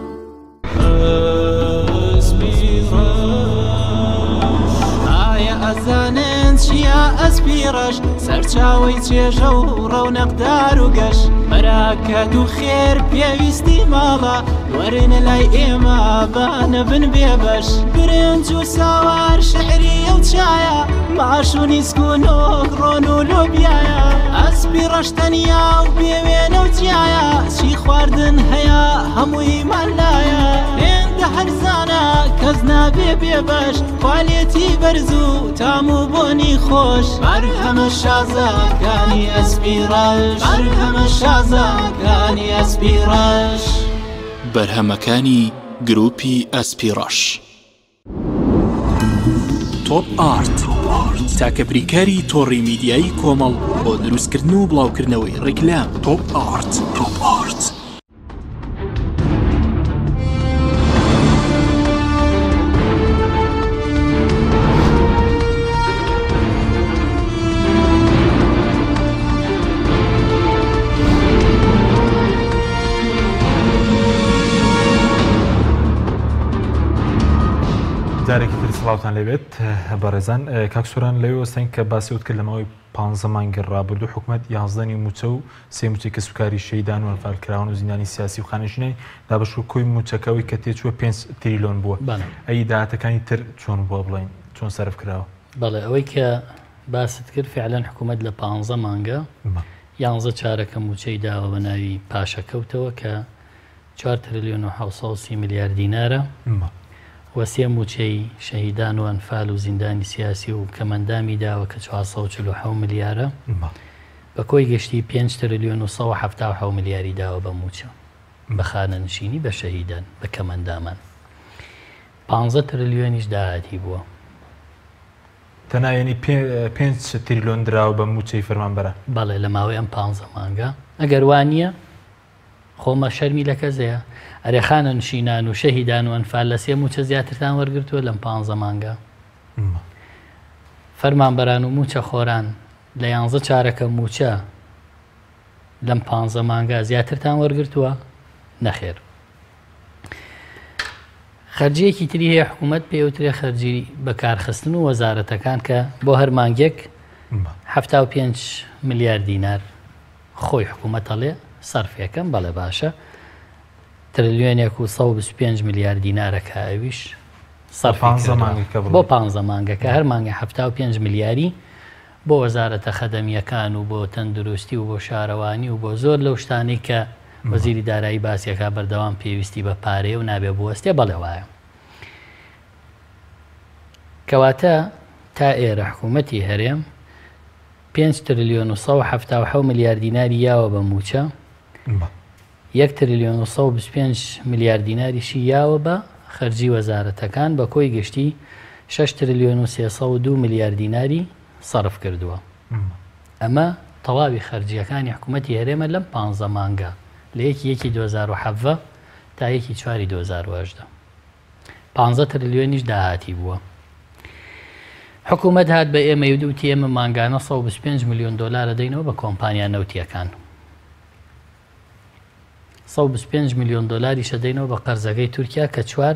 ئەسپی ڕەش سەرچاوەی چێژە و ڕەونەقدار و گەش بەرەکەت و خێر پێویستی ماڵە وەرنە لای ئێمە با نەبن بێبەش برنج و ساوار شعریە و چایە ماش و نیسک و نۆک ڕۆن و لۆبیایە ئەسپی ڕەش تەنیا و بێوێنە و جیایە چی خواردن هەیە هەموویمان لایە هێندە هەرزانە کەس نابێ بێبەش کوالێتی بەرز و تام و بۆنی خۆش بەرهەمە شازەکانی ئەسپی ڕەش بەرهەمە شازەکانی ئەسپی ڕەش. بەرهەمەکانی گروپی ئەسپی ڕەش. تۆپ ئارت، تاکە بریکاری تۆڕی میدیایی کۆمەڵ بۆ دروستکردن و بڵاوکردنەوەی ڕیکلام. تۆپ ئارت. تۆپ ئارت. جارێکی تر سڵاوتان لێبێت بەڕێزان کاک سۆران لەوێ وەستاین کە باسی وت کرد لە ماوەی پانزە مانگی ڕابردوو حکومەت یازدەنی مووچە و سێ مووچەی کەسوکاری شەهیدان و ئەنفالکراوان و زیندانی سیاسی و خانەنشینانی دابەش کرد، کۆی مووچەکە ئەوەی کە تێچووە پێنج تریلۆن بووە. بەڵێ. ئەی داهاتەکانی تر چۆن بووە بڵێین چۆن سەرف کراوە؟ بەڵێ ئەوەی کە باست کرد فعلەن حکوومەت لە پانزە مانگە یانزە چارەکە مووچەی داوە بە ناوی پاشەکەوتەوە کە چوار ترلیۆن و 730 ملیار دینارە و سێ مووچەی شەهیدان و ئەنفال و زیندانی سیاسی و کەمەندامی داوە کە 447 ملیارە. بە کۆی گشتی پێنج ترلیۆن و 177 ملیاری داوە بە مووچە، بە خانەنشینی، بە شەهیدان، بە کەمئەندامان. پانزە ترلیۆنیش داهاتی بووە. تەنها یەنی پێنج تریلۆن دراوە بە مووچەی فەرمانبەران؟ بەڵێ لە ماوەی ئەم پانزە مانگە. ئەگەر وا نییە خۆ مە شەرمی لە کەس هەیە؟ ئەرێ خانەنشینان و شەهیدان و ئەنفال لە سێ مووچە زیاترتان وەرگرتووە لەم پانزە مانگە؟ فەرمانبەران و مووچەخۆران لە یانزە چارەکە مووچە لەم پانزە مانگە زیاترتان وەرگرتووە؟ نەخێر. خەرجیەکی تری هەیە حکوومەت پێوترێ خەرجی بەکارخستن و وەزارەتەکان کە بۆ هەر مانگێک 75 ملیار دینار خۆی حکوومەت ئەڵێ سەرفێکەم بەڵێ باشە ترلیۆنێک و 125 ملیار دینارەکە ئەویش سەرفی کردووە بۆ پانزە مانگەکە هەر مانگێ 75 ملیاری بۆ وەزارەتە خەدەمییەکان و بۆ تەندروستی و بۆ شارەوانی و بۆ زۆر لەو شتانەی کە وەزیری دارایی باسی ئەکا بەردەوام پێویستی بە پارەیە و نابێ بوەستێ بەڵێ وایە. کەواتە تا ئێرە حکوومەتی هەرێم پێنج ترلیۆن و 177 ملیار دیناری یاوە بە مووچە، یەک ترلیۆن و 125 ملیار دیناریشی یاوە بە خەرجی وەزارەتەکان، بە کۆی گشتی شەش ترلیۆن و 302 ملیار دیناری سەرف کردووە. ئەمە تەواوی خەرجییەکانی حکوومەتی هەرێمە لەم پانزە مانگە لە یەکی یەکی 2017 تا یەکی چواری 2018. پانزە ترلیۆنیش داهاتی بووە. حکوومەت هات بە ئێمەی و وتی ئێمە مانگانە 125 ملیۆن دۆلار ئەدەینەوە بە کۆمپانیا نەوتییەکان. 125 ملیۆن دۆلاریش ئەدەینەوە بە قەرزەکەی تورکیا کە چوار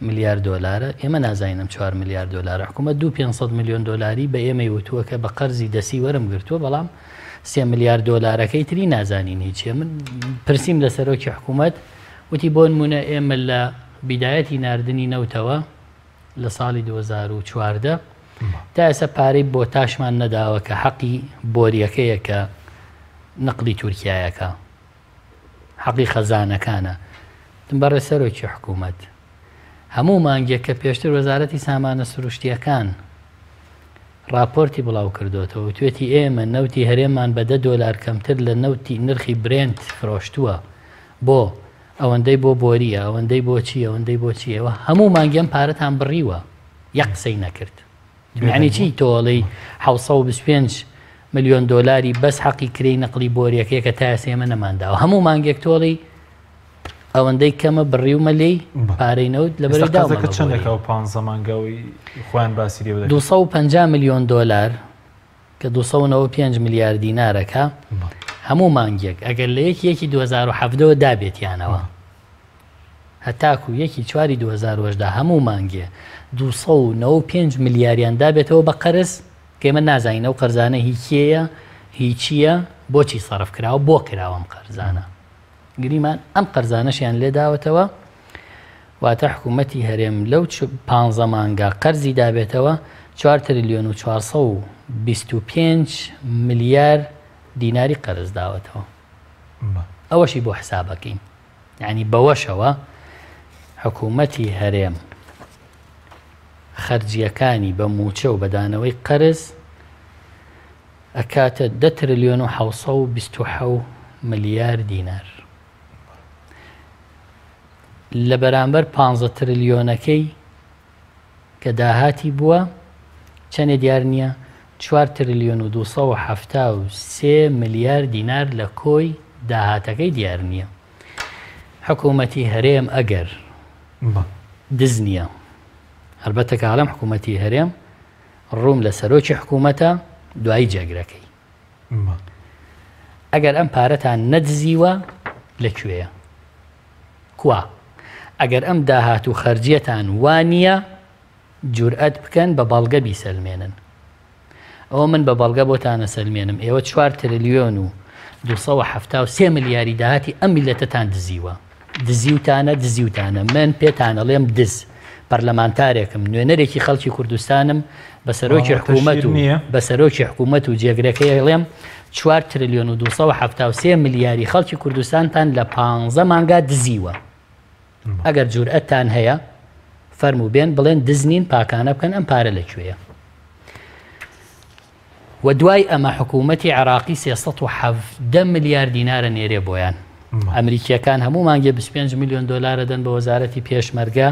ملیار دۆلارە. ئێمە نازانین ئەم چوار ملیار دۆلارە. حکوومەت دوو 500 ملیۆن دۆلاری بە ئێمەی وتووە کە بە قەرزی دەسی وەرم گرتووە، بەڵام سێ ملیار دۆلارەکەی تری نازانین هیچیە. من پرسیم لە سەرۆکی حکوومەت وتی بۆ نموونە ئێمە لە بیدایەتی ناردنی نەوتەوە لە ساڵی 2014 تا ئێستا پارەی بۆتاشمان نەداوە کە حەقی بۆریەکەیە کە نەقلی تورکیایەکە حەقی خەزانەکانە. وتم بەڕێز سەرۆکی حکوومەت هەموو مانگێک کە پێشتر وەزارەتی سامانە سروشتییەکان ڕاپۆرتی بڵاو کردۆتەوە وتوێتی ئێمە نەوتی هەرێممان بە دە دۆلار کەمتر لە نەوتی نرخی برێنت فرۆشتووە بۆ ئەوەندەی بۆ بۆرییە ئەوەندەی بۆ چی ئەوەندەی بۆ چی ئێوە هەموو مانگی ئەم پارەتان بڕیوە یەک قسەی نەکرد یعنی چی تۆ ئەڵێی 725 ملیۆن دۆلاری بەس حەقی کرێی نەقلی بۆریەکەیە کە تا ئێستا ئێمە نەمانداوە هەموو مانگێک تۆڵی ئەوەندەی کەمە بڕیومە لێی پارەی نەوت لەبەرەی داومە قەرزەکە چەندێکە ئەو پانزە مانگەوەی خۆیان باسی لێوە دەکەن؟ 250 ملیۆن دۆلار کە 295 ملیار دینارەکە هەموو مانگێک ئەگەر لە یەکی یەکی 2017 ەوە دابێتیانەوە هەتاکو یەکی چواری 2018 هەموو مانگێ 295 ملیاریان دابێتەوە بە قەرز. کە ئێمە نازانین ئەو قەرزانە هی کێیە، هی چییە، بۆچی سەرف کراوە، بۆ کراوە ئەم قەرزانە. گریمان ئەم قەرزانەشیان لێداوەتەوە، واتە حکوومەتی هەرێم لەو پانزە مانگە قەرزی دابێتەوە چوار تریلیۆن و 425 ملیار دیناری قەرز داوەتەوە. ئەوەشی بۆ حسابەکەین. یانی بەوەشەوە حکوومەتی هەرێم خەرجییەکانی بە مووچە و بە دانەوەی قەرز ئەکاتە دە ترلیۆن و حەوسە و 26 ملیار دینار. لە بەرامبەر پانزە ترلیۆنەکەی کە داهاتی بووە چەنێ دیار نییە، چوار ترلیۆن و 273 ملیار دینار لە کۆی داهاتەکەی دیار نییە. حکوومەتی هەرێم ئەگەر دز نییە، هەلبەتە کە ئەڵێم حکوومەتی هەرێم ڕووم لە سەرۆکی حکوومەتە دوایی جێگرەکەی. ئەگەر ئەم پارەتان نەدزیوە لە کوێیە؟ کوا؟ ئەگەر ئەم داهات و خەرجیەتان وا نییە جورئەت بکەن بە بەڵگە بیسەلمێنن. ئەوە من بە بەڵگە بۆتان ئەسەلمێنم ئێوە چوار ترلیۆن و 273 ملیاری داهاتی ئەم میللەتەتان دزیوە. دزیوتانە دزیوتانە من پێتان ئەڵێم دز. پەرلەمانتارێکم نوێنەرێکی خەڵکی کوردستانم بە سەرۆکی حکوومەت و بە سەرۆکی حکوومەت و جێگرەکەی ئەڵێم چوار ترلیۆن و 273 ملیاری خەڵکی کوردستانتان لە پانزە مانگا دزیوە. ئەگەر جورئەتتان هەیە فەرموو بێن بڵێن دز نین پاکانە بکەن ئەم پارە لە کوێیە؟ و دوای ئەمە حکوومەتی عێراقی 317 ملیار دینارە نێرێ بۆیان. ئەمریکیەکان هەموو مانگێ 25 میلیۆن دۆلارە دەن بە وەزارەتی پێشمەرگە.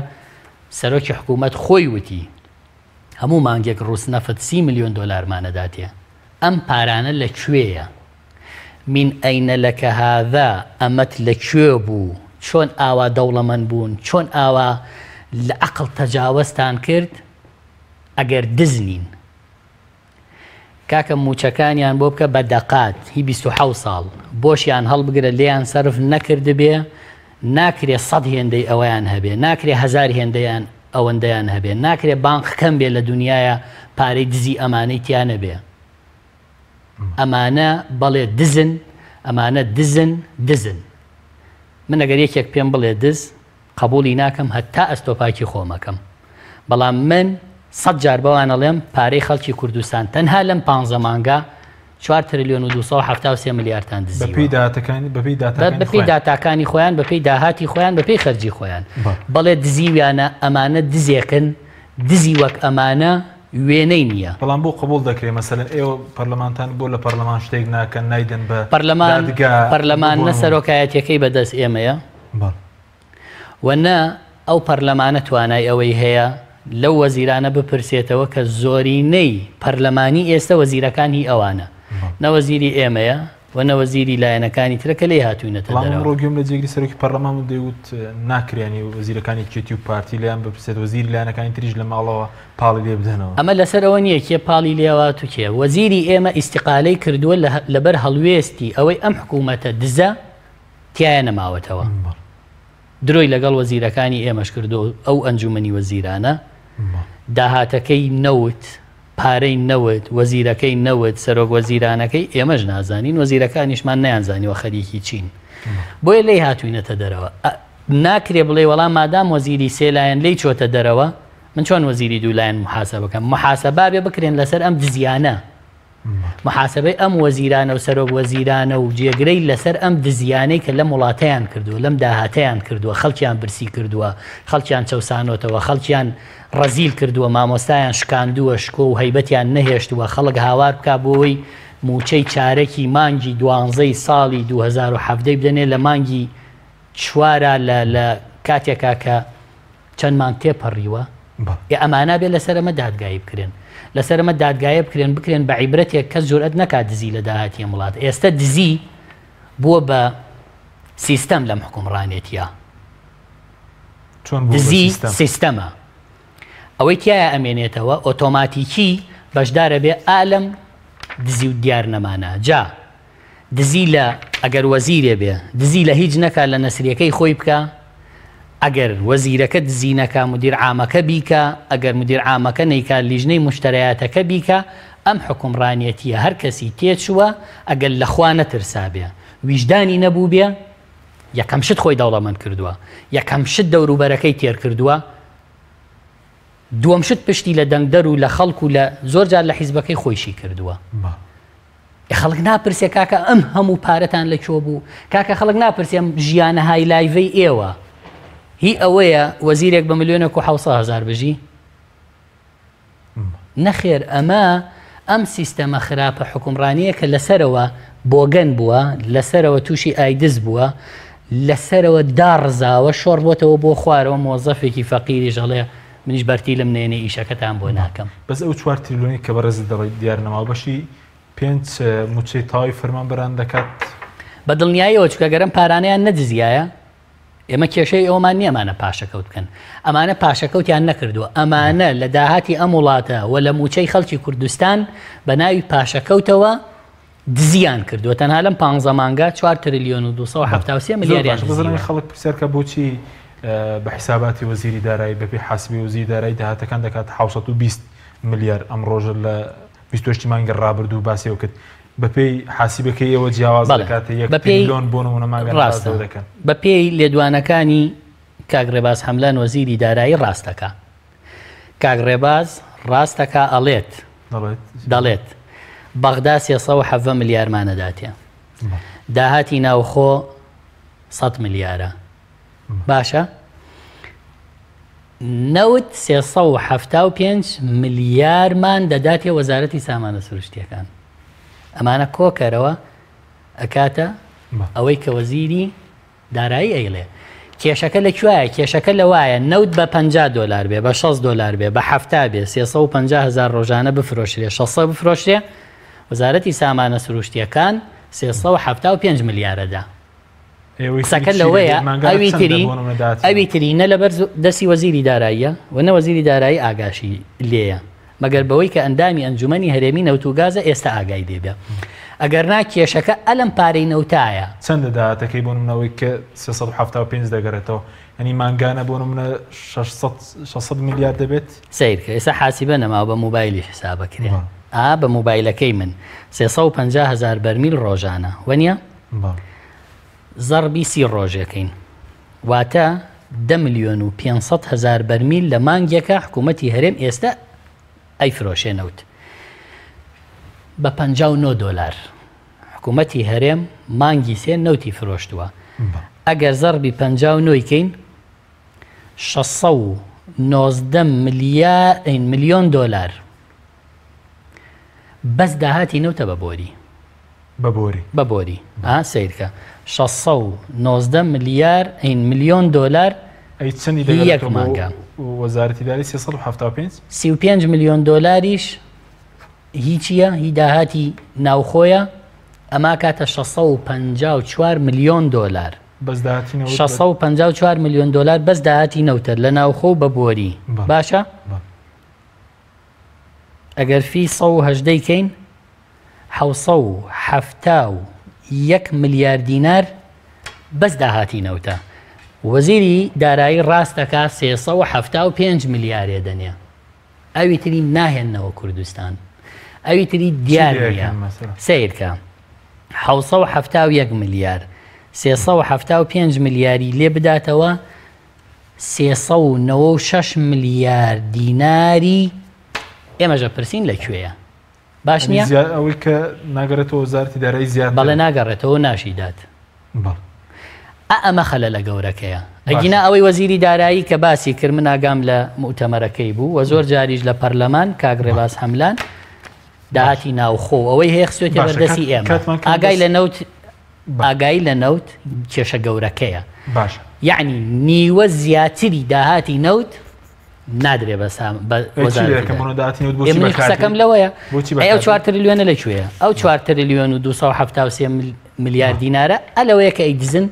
سەرۆکی حکوومەت خۆی وتی هەموو مانگێک ڕووسنەفت 30 میلیۆن دۆلارمانە داتێ. ئەم پارانە لە کوێیە؟ من این لک هذا، ئەمەت لە کوێ بوو، چۆن ئاوا دەوڵەمەند بوون، چۆن ئاوا لە عەقڵ تەجاوەزتان کرد، ئەگەر دز نین. کاکە مووچەکانیان بۆ بکە بە دەقات هی 27 ساڵ، بۆشیان هەڵبگرە لێیان سەرف نەکردبێ، ناکرێ سەد هێندەی ئەوەیان هەبێ، ناکرێ هەزار هێندەیان ئەوەندەیان هەبێ، ناکرێ بانق کەم بێ لە دونیایا پارەی دزی ئەمانەی تیا نەبێ. ئەمانە بەڵێ دزن، ئەمانە دزن، دزن. من ئەگەر یەکێک پێم بڵێ دز، قەبووڵی ناکەم هەتا ئەستۆپاکی خۆم ئەکەم. بەڵام من سەد جار بەوان ئەڵێم پارەی خەڵکی کوردستان تەنها لەم پانزە مانگە چوار ترلیۆن و 273 ملیارتان دزیوە. بەپێی داتەکانی بەپێی داتاکانی بەپێی خۆیان. داتاکانی خۆیان، بەپێی داهاتی خۆیان، بەپێی خەرجی خۆیان. بەڵێ دزیویانە، ئەمانە دزێکن، دزی وەک ئەمانە وێنەی نییە. بەڵام بۆ قبوڵ دەکرێ مەسەلەن ئێوە پەرلەمانتان بۆ لە پەرلەمان شتێک ناکەن نایدەن بە پەرلەمان دادگا پەرلەمان بۆ نە نموونە؟ سەرۆکایەتیەکەی بەدەست ئێمەیە و نە ئەو پەرلەمانە توانای ئەوەی هەیە لەو وەزیرانە بپرسێتەوە کە زۆرینەی پەرلەمانی ئێستە وەزیرەکان هی ئەوانە نە وەزیری ئێمەیە و نە وەزیری لایەنەکانی ترە کە لێی هاتووینەتە بەڵام دەرەوە. ئەمڕۆ گوێم لە جێگری سەرۆکی پەرلەمان بوو دەیوت ناکرێ یانی وەزیرەکانی یەکێتی و پارتی لێیان بپرسێت وەزیری لایەنەکانی تریش لە ماڵەوە پاڵی لێ بدەنەوە. ئەمە لەسەر ئەوە نییە کێ پاڵی لێوات و کێ. وەزیری ئێمە ئیستیقالەی کردووە لەبەر هەڵوێستی ئەوەی ئەم حکوومەتە دزە تیایا نەماوەتەوە. درۆی لەگەڵ وەزیرەکانی ئێمەش کردووە و ئەو ئەنجوومەنی وەزیرانە داهاتەکەی نەوت، پارەی نەوت، وەزیرەکەی نەوت، سەرۆک وەزیرانەکەی ئێمەش نازانین، وەزیرەکانیشمان نەیانزانیوە خەریکی چین. بۆیە لێی هاتووینەتە دەرەوە. ناکرێ بڵێی وەڵا مادام وەزیری سێ لایەن لێی چۆتە دەرەوە، من چۆن وەزیری دوو لایەن موحاسەبە بکەم؟ موحاسەبە بێ بکرێن لەسەر ئەم دزیانە. محاسبەی ئەم وەزیرانە و سەرۆک وەزیرانە و جێگرەی لەسەر ئەم دزیانەی کە لەم وڵاتەیان کردووە، لەم داهاتەیان کردووە، خەڵکیان برسی کردووە، خەڵکیان چەوسانۆتەوە، خەڵکیان ڕەزیل کردووە، مامۆستایان شکاندووە، شکۆ و هەیبەتیان نەهێشتووە، خەڵک هاوار بکا بۆی مووچەی چارەکی مانگی دوانزەی ساڵی 2017 ی بدەنێ لە مانگی چوارا لە لە کاتێکا کە چەند مانگ تێپەڕیوە ئێ ئەمانە بێ لەسەر ئەمە دادگایی بکرێن لەسەر ئەمە دادگایە بکرێن بکرێن بە عیبرەتێک کەس جورئەت نەکات دزی لە داهاتی ئەم وڵاتە ئێستە دزی بووە بە سیستەم لەم حکومڕانێتیە دزی سیستەمە ئەوەی تایە ئەمێنێتەوە ئۆتۆماتیکی بەشدارە بێ ئالم دزی و دیار نەمانە جا دزی لە ئەگەر وەزیرێ بێ دزی لە هیچ نەکا لە نەسریەکەی خۆی بکا ئەگەر وەزیرەکە دزی نەکا مدیر عامەکە بیکا ئەگەر مدیر عامەکە نەیکا لیژنەی مشتەرەیاتەکە بیکا. ئەم حوکمڕانیەتیە هەر کەسی تێچووە ئەگەر لە خوا نەترسابێ ویژدانی نەبووبێ یەکەم شت خۆی دەوڵەمەند کردووە یەکەم شت دەوروبەرەکەی تێر کردووە دووەم شت پشتی لە دەنگدەر و لە خەڵک و لە زۆر جار لە حیزبەکەی خۆیشی کردووە. خەڵک ناپرسێ کاکە ئەم هەموو پارەتان لە کوێ بوو؟ کاکە خەڵک ناپرسێ ئەم ژیانە های لایڤەی ئێوە هی ئەوەیە وەزیرێک بە ملیۆنێک و 700 هەزار بژی؟ نەخێر ئەمە ئەم سیستەمە خراپە حوکمڕانییە کە لەسەرەوە بۆگەن بووە، لەسەرەوە تووشی ئایدز بووە، لەسەرەوە داڕزاوە، شۆڕ بۆتەوە بۆ خوارەوە، مۆزەفێکی فەقیریش ئەڵێ منیش بەرتیلم نەیەنێ ئیشەکەتان بۆ ناکەم. بەس ئەو چوار تریلیۆنەی کە بەڕێزت دەڵێیت دیار نەماوە بەشی پێنج مووچەی تەواوی فەرمانبەران دەکات؟ بە دڵنیاییەوە چونکە گەر ئەم پارانەیان نەدزیایە ئێمە کێشەی ئەوەمان نییە ئەمانە پاشەکەوت بکەن، ئەمانە پاشەکەوتیان نەکردووە، ئەمانە لە داهاتی ئەم وڵاتە و لە مووچەی خەڵکی کوردستان بە ناوی پاشەکەوتەوە دزیان کردووە، تەنها لەم پانزە مانگە چوار ترلیۆن و 273 زۆر ملیاریان باشە بەس ڕەنگە دزیوە. خەڵک پرسیار بکات بۆچی بە حیساباتی وەزیری دارایی بەپێی حاسبەی وەزیری دارایی داهاتەکان دەکات 720 ملیار ئەم ڕۆژە لە 28 مانگی ڕابردوو باسی ئەو کرد بەپێی حاسیبەکەی ئێوە جیاواز بەڵێ دەکاتە یەک بەپێی تریلیۆن بۆ نموونە مانگانە باس ڕاستە لەوە دەکەن. بەپێی لێدوانەکانی کاک ڕێباز حەملان وەزیری دارایی ڕاست دەکا کاک ڕێباز ڕاست دەکا ئەڵێت دەڵێت دەڵێت بەغدا 317 ملیارمان ئەداتێ داهاتی ناوخۆ 100 ملیارە باشە نەوت 375 ملیارمان دەداتێ وەزارەتی سامانە سروشتیەکان ئەمانە کۆکەرەوە ئەکاتە ئەوەی کە وەزیری دارایی ئەیڵێ. کێشەکە لە کوایە؟ کێشەکە لەوایە نەوت بە 50 دۆلار بێ، بە 60 دۆلار بێ، بە 70 بێ، 350 هەزار ڕۆژانە بفرۆشرێ، 600 بفرۆشرێ، وەزارەتی سامانە سروشتیەکان 375 ملیارە دا. قسەکە لەوەیە ئەوی تری ئەوی تری نە لەبەر دەستی وەزیری داراییە و نە وەزیری دارایی ئاگاشی لێیە مەگەر بەوەی کە ئەندامی ئەنجومەنی هەرێمی نەوت و گازە ئێستا ئاگای لێ بێ ئەگەر نا کێشەکە ئەلم پارەی نەوتایە. چەندە داهاتەکەی بۆ نمونە ئەوەی کە 375 دەگەڕێتەوە یانی مانگانە بۆ نمونە 600 ملیار دەبێت؟ سەیرکە ئێستا حاسیبە نەماوە بە مۆبایلیش حسابەکرێ ئا بە مۆبایلەکەی من 350 هەزار بەرمیل ڕۆژانە وەنیە؟ زەڕبی سی ڕۆژێکەین واتە دە ملیۆن و 500 هەزار بەرمیل لە مانگێکە حکوومەتی هەرێم ئێستا ئەیفرۆشێ نەوت بە 59 دۆلار حکوومەتی هەرێم مانگی سێ نەوتی فرۆشتووە ئەگەر زەڕبی 59 کەین 619 ملیار ملیۆن دۆلار بەس داهاتی نەوتە بە بۆری بە بۆری. بە بۆری ئا سەیرکە 619 ملیار ئەین ملیۆن دۆلار ئەی چەندی هی یەک دەگەڕێتەوە بۆ مانگە. وەزارەتی دارایی 375؟ 35 ملیۆن دۆلاریش هی چییە؟ هی داهاتی ناوخۆیە ئەما کاتە 654 ملیۆن دۆلار. بەس داهاتی نەوت بە 654 ملیۆن دۆلار بەس داهاتی نەوتە لە ناوخۆ و بە بۆری. بەڵێ. باشە؟ بەڵێ. ئەگەر فی 118 ی کەین 771 ملیار دینار بەس داهاتی نەوتە. وەزیری دارایی ڕاست دەکا 375 ملیارێ دەنێ. ئەوی تری ناهێننەوە کوردستان. ئەوی تری دیار نییە. سەیرکە 771 ملیار 375 ملیاری لێ بداتەوە 396 ملیار دیناری ئێمەش ئەپرسین لە کوێیە؟ باش نییە؟ ئەوەی کە ناگەڕێتەوە وەزارەتی دارایی زیاترە. بەڵێ ناگەڕێتەوە و ناشیدات. بەڵێ. ئا ئەمە خەلەلە گەورەکەیە. ئەگینا ئەوەی وەزیری دارایی کە باسی کرد من ئاگام لە موئتەمەرەکەی بوو و زۆر جاریش لە پەرلەمان کاک ڕێباز حەملان داهاتی ناوخۆ و ئەوەی هەیە خستوێتە بەردەستی ئێمە. ئاگای لە نەوت ئاگای لە نەوت کێشە گەورەکەیە. باشە. یەعنی نیوە زیاتری داهاتی نەوت نادرێ بە سام بە وەزارەتی دارایی. منیش قسەکەم لەوەیە ئەی ئەو چوار ترلیۆنە لە کوێیە؟ ئەو چوار ترلیۆن و 273 ملیار دینارە ئەلەوەیە کە ئەیدزن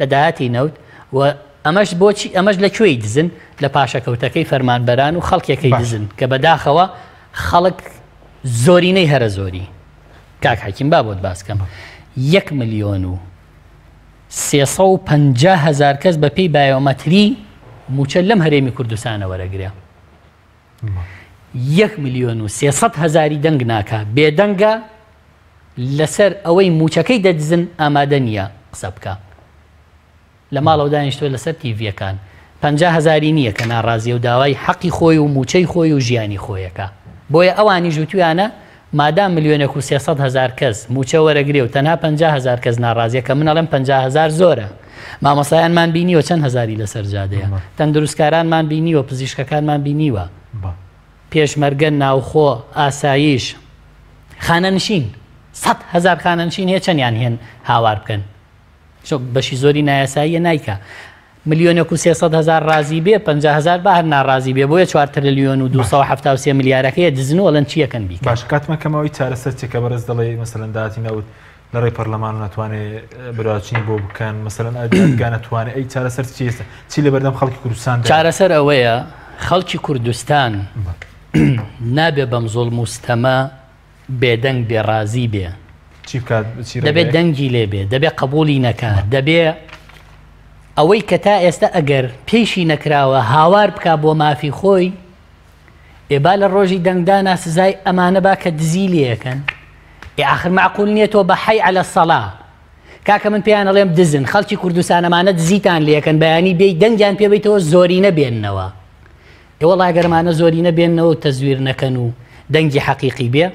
لە داهاتی نەوت و ئەمەش بۆچی ئەمەش لە کوێی دزن لە پاشەکەوتەکەی فەرمانبەران و خەڵکێکەی دزن کە بەداخەوە خەڵک زۆرینەی هەرە زۆری کاک حەکیم با بۆت باس کەم یەک ملیۆن و 350 هەزار کەس بە پێی بایۆمەتری مووچە لەم هەرێمی کوردستانە وەرەگرێ. یەک ملیۆن و 300 هەزاری دەنگ ناکا، بێدەنگە لەسەر ئەوەی مووچەکەی دەدزن ئامادە نییە قسە بکا. لە ماڵەوە دانیشتووە لەسەر تیڤییەکان. 50 هەزاری نییە کە ناڕازییە و داوای حەقی خۆی و مووچەی خۆی و ژیانی خۆیەکا. بۆیە ئەوانیش وتویانە مادام ملیۆنێک و 300 هەزار کەس مووچە وەرەگرێ و تەنها 50 هەزار کەس ناڕازیە کە من ئەڵێم 50 هەزار زۆرە. مامۆستایانمان بینیوە چەند هەزاری لەسەر جادەیە. تەندروستکارانمان بینیوە، پزیشکەکانمان بینیوە. پێشمەرگە، ناوخۆ، ئاسایش، خانەنشین، 100 هەزار خانەنشین هەیە چەندیان هێن هاوار بکەن؟ بەشی زۆری نایاساییە نایکا. ملیۆنێک و 300 هەزار ڕازی بێ، 50 هەزار با هەر ناڕازی بێ، بۆیە 4 ترلیۆن و 273 ملیارەکەیە دزن و ئەڵێن چیەکەن بیکەن. باش کاتمان کەمەوەی چارەسەر چیە کە بەڕێز دەڵێی مەسەلەن داهاتی نەوت لە ڕێی پەرلەمان و ناتوانێ بەدواداچوونی بۆ بکەن مەسەلەن دادگا نەتوانێ ئەی چارەسەر چیە ئێستا چی لەبەردەم خەڵکی کوردستان دایە؟ چارەسەر ئەوەیە خەڵکی کوردستان نابێ بەم زوڵم و ستەمە بێدەنگ بێ ڕازی بێ. چی بکات چی دەبێ دەنگی لێ بێ دەبێ قبولی نەکا دەبێ ئەوەی کە تا ئێستا ئەگەر پێشی نەکراوە هاوار بک بۆ مافی خۆی ئێ با لە ڕۆژی دەنگدانا سزای ئەمانە با کە دزی لێەکەن ئێ ئاخر معقول نییە تۆ بە حەی عەلە سەڵا کاکە من پێیان ئەڵێم دزن خەڵکی کوردستان ئەمانە دزیتان لێکەن بەیانی بێی دەنگیان پێ بیتەوە زۆرینە بێننەوە ئێ وەڵا گەر ئەمانە زۆرینە بێننەوە و تەزویر نەکەن و دەنگی حەقیقی بێ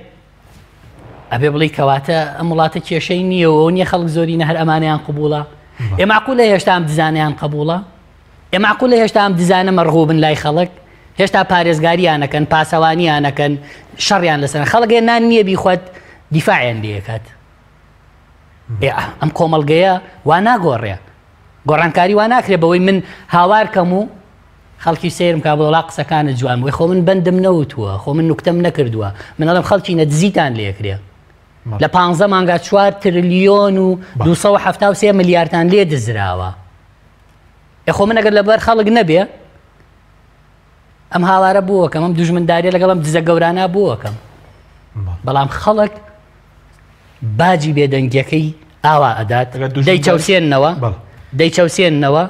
ئەبێ بڵێ کەواتە ئەم وڵاتە کێشەی نییە و نییە خەڵک زۆرینە هەر ئەمانەیان قبوڵە ئێ معقولە هێشتا ئەم دزانیان قبوڵە ئێ معقولە هێشتا ئەم دزانە مەرغوبن لای خەڵک هێشتا پارێزگاریانەکەن پاسەوانیانەکەن شەڕیان لەسەر خەڵک نان نییە بیخوات دیفاعیان لێکات ئەم کۆمەڵگەیە وا ناگۆڕێ گۆڕانکاری وا ناکرێ بەوەی من هاوار کەم و خەڵکی سەیرم کا بۆڵا قسەکانت جوان بووی خۆ من بەندم نەوتووە خۆ من نوکتەم نەکردووە من ئەڵێم خەڵکی نەدزیتان لێکرێ لە پانزە مانگا چوار ترلیۆن و 273 ملیارتان لێ دزراوە ئێ خۆ من ئەگەر لەبەر خەڵک نەبێ ئەم هاوارە بووەکەم ئەم دوژمنداریە لەگەڵم دزە گەورانە بووەکەم بەڵام خەڵک باجی بێدەنگیەکەی ئاوا ئەدات دەیچەوسێننەوە دەیچەوسێننەوە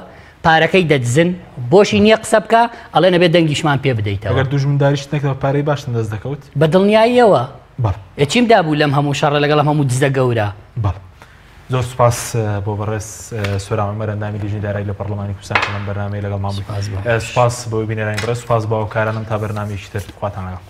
پارەکەی دەدزن بۆشی نییە قسە بکە ئەڵێ نەبێت دەنگیشمان پێ بدەیتەوە ئەگەر دوژمنداریشت نەکرد پارەی باشتن دەست دەکەوت بە دڵنیاییەوە ئێ چیم دابوو لەم هەموو شەڕە لەگەڵ ئەم هەموو دزە گەورە بەڵێ زۆر سوپاس بۆ بەڕێز سۆران عومەر ئەندامی لیژنەی دارایی لە پەرلەمانی کوردستان کە لەم بەرنامەیە لەگەڵمان بووی سوپاس بۆ بینەرانی بەڕێز سوپاس بۆ هاوکارانم تا بەرنامەیەکی تر خواتان لەگەڵ.